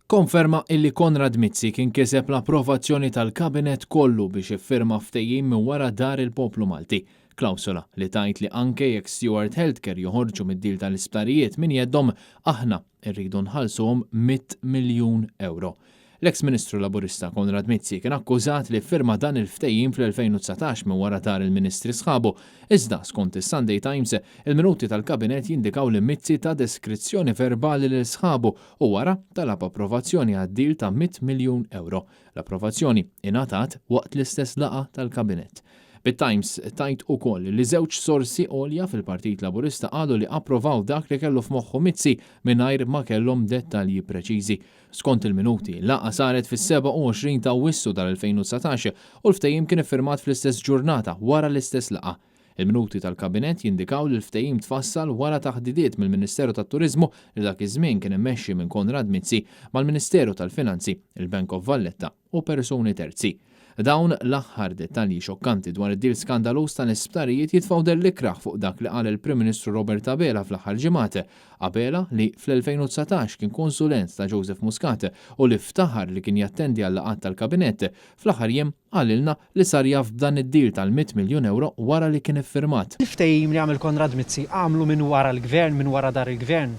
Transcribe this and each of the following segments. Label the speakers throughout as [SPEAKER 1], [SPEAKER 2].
[SPEAKER 1] Konferma illi Konrad Mizzi kien kiseb l-approvazzjoni tal-Kabinett kollu biex iffirma ftehim minn wara dahar il-poplu Malti. Klawsola li tgħid li anke jekk Steward Healthcare joħorġu mid-deal tal-isptarijiet minn jeddhom, aħna rridu nħallsuhom 100 miljun ewro. L-eks Ministru Laburista Konrad Mizzi kien akkużat li ffirma dan il-ftehim fl-2019 minn wara dahar il-Ministri sħabu. Iżda, skont is-Sunday Times, il-minuti tal-Kabinett jindikaw li Mizzi ta deskrizzjoni verbali lil sħabu u wara talab approvazzjoni għad-deal ta' 100 miljun ewro. L-approvazzjoni ingħatat waqt l-istess laqgħa tal-Kabinett. Bit-Times tgħid ukoll li żewġ sorsi għolja fil-Partit Laburista qalu li approvaw dak li kellu f'moħħu Mizzi mingħajr ma kellhom dettalji preċiżi. Skont il-minuti, il-laqgħa saret fis-27 ta' Awwissu tal-2019 u l-ftehim kien iffirmat fl-istess ġurnata wara l-istess laqgħa. Il-minuti tal-Kabinett jindikaw li l-ftehim tfassal wara taħdidiet mill-Ministeru tat-Turiżmu li dak iż-żmien kien immexxi minn Konrad Mizzi mal-Ministeru tal-Finanzi, il-Bank of Valletta u persuni terzi. Dawn l-aħħar dettalji xokkanti dwar id-deal skandaluż tal-isptarijiet jitfgħu dell ikrah fuq dak li qal il-Prim Ministru Robert Abela fl-aħħar ġimgħat. Abela, li fl-2019 kien konsulent ta' Joseph Muscat u li ftaħar li kien jattendi għal-laqgħat tal-Kabinett, fl-aħħar jiem qalilna li sar jaf b'dan id-deal tal-100 miljun ewro wara li kien iffirmat.
[SPEAKER 2] Il-ftehim li għamel Konrad Mizzi għamlu minn wara l-Gvern, minn wara dar il-Gvern.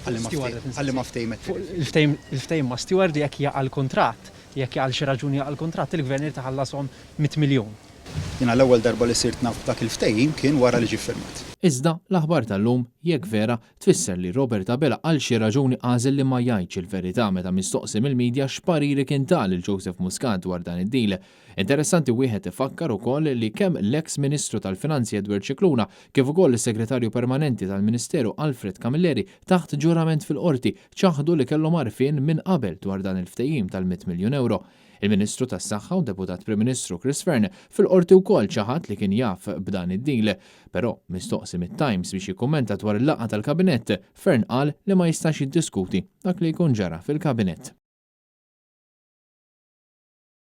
[SPEAKER 3] Għal liema ftehim qed
[SPEAKER 2] tirreferi? Il-ftehim ma' Steward jekk jaqa' l-kuntratt. Jekk għal xi raġuni jaqa' l-kuntratt, il-Gvern irid iħallashom 100 miljun.
[SPEAKER 3] Jiena l-ewwel darba li sirt naf b'dak il-ftehim kien wara li ġie ffirmat.
[SPEAKER 1] Iżda, l-aħbar tal-lum, jekk vera, tfisser li Robert Abela għal xi raġuni għażel li ma jgħidx il-verità meta mistoqsi mill-media x'pariri kien ta lil Joseph Muscat dwar dan id-deal. Interessanti wieħed ifakkar ukoll li kemm l-eks Ministru tal-Finanzi Edward Scicluna kif ukoll is-Segretarju Permanenti tal-Ministeru Alfred Camilleri taħt ġurament fil-Qorti ċaħdu li kellhom għarfien minn qabel dwar dan il-ftehim tal-100 miljun ewro. Il-Ministru tas-Saħħa u Deputat Prim Ministru Chris Fearne fil-Qorti wkoll ċaħad li kien jaf b'dan id-deal. Però, mistoqsi mit-Times biex jikkummenta dwar il-laqgħa tal-Kabinett, Fearne qal li ma jistax jiddiskuti dak li jkun ġara fil-Kabinett.